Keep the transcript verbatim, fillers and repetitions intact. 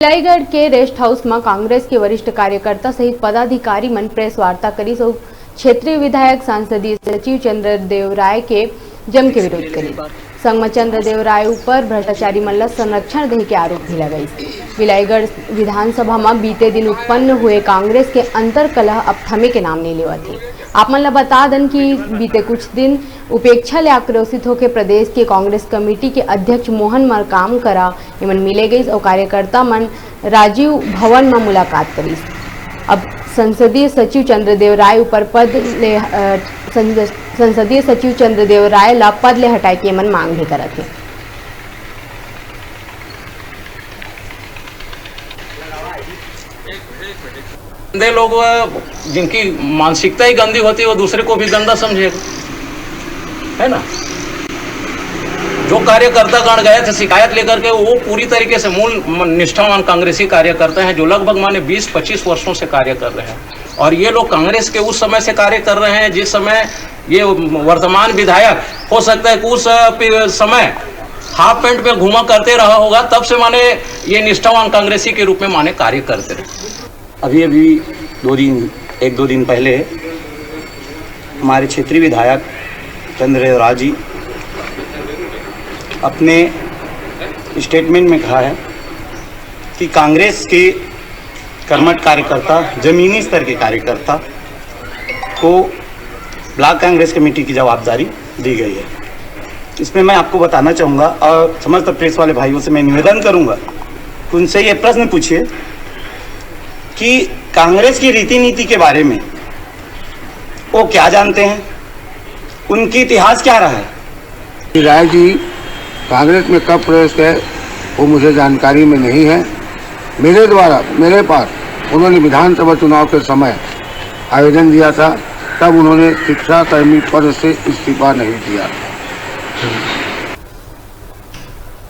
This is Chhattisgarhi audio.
भिलाईगढ़ के रेस्ट हाउस म कांग्रेस के वरिष्ठ कार्यकर्ता सहित पदाधिकारी मन प्रेस वार्ता करिस अउ क्षेत्रीय विधायक सांसदीय सचिव चंद्रदेव राय के जम के विरोध करिस। संग म चंद्रदेव राय ऊपर भ्रष्टाचारी मन ल संरक्षण देहे के आरोप भी लगाइस। भिलाईगढ़ विधानसभा म बीते दिन उत्पन्न हुए कांग्रेस के अंतरकलह अब थमे के नाम नइ लेवत हे। आप मन ल बता दन कि बीते कुछ दिन उपेक्षा ले आक्रोशित होके प्रदेश के कांग्रेस कमेटी के अध्यक्ष मोहन मरकाम करा एमन मिले गइस अउ कार्यकर्ता मन राजीव भवन म मुलाकात करिस। अब संसदीय सचिव चंद्रदेव राय ऊपर पद ले, अ, संस-, संसदीय सचिव चंद्रदेव राय ला पद ले हटाए के एमन मांग भी करत हे। गंदे लोग, जिनकी मानसिकता ही गंदी होती है, वो दूसरे को भी गंदा समझेगा, है ना? जो कार्यकर्ता गण गए थे शिकायत लेकर के, वो पूरी तरीके से मूल निष्ठावान कांग्रेसी कार्यकर्ता हैं, जो लगभग माने बीस पच्चीस वर्षों से कार्य कर रहे हैं। और ये लोग कांग्रेस के उस समय से कार्य कर रहे हैं जिस समय ये वर्तमान विधायक, हो सकता है कि उस समय हाफ पैंट में घूमा करते रहा होगा, तब से माने ये निष्ठावान कांग्रेसी के रूप में माने कार्य करते रहे। अभी अभी दो दिन, एक दो दिन पहले हमारे क्षेत्रीय विधायक चंद्रदेव राय जी अपने स्टेटमेंट में कहा है कि कांग्रेस के कर्मठ कार्यकर्ता, जमीनी स्तर के कार्यकर्ता को ब्लॉक कांग्रेस कमेटी की जवाबदारी दी गई है। इसमें मैं आपको बताना चाहूँगा और समस्त प्रेस वाले भाइयों से मैं निवेदन करूँगा कि उनसे ये प्रश्न पूछिए कि कांग्रेस की रीति नीति के बारे में वो क्या जानते हैं, उनकी इतिहास क्या रहा है। राय जी कांग्रेस में कब प्रवेश किए, वो मुझे जानकारी में नहीं है। मेरे द्वारा, मेरे पास उन्होंने विधानसभा चुनाव के समय आवेदन दिया था, तब उन्होंने शिक्षा कर्मी पद से इस्तीफा नहीं दिया।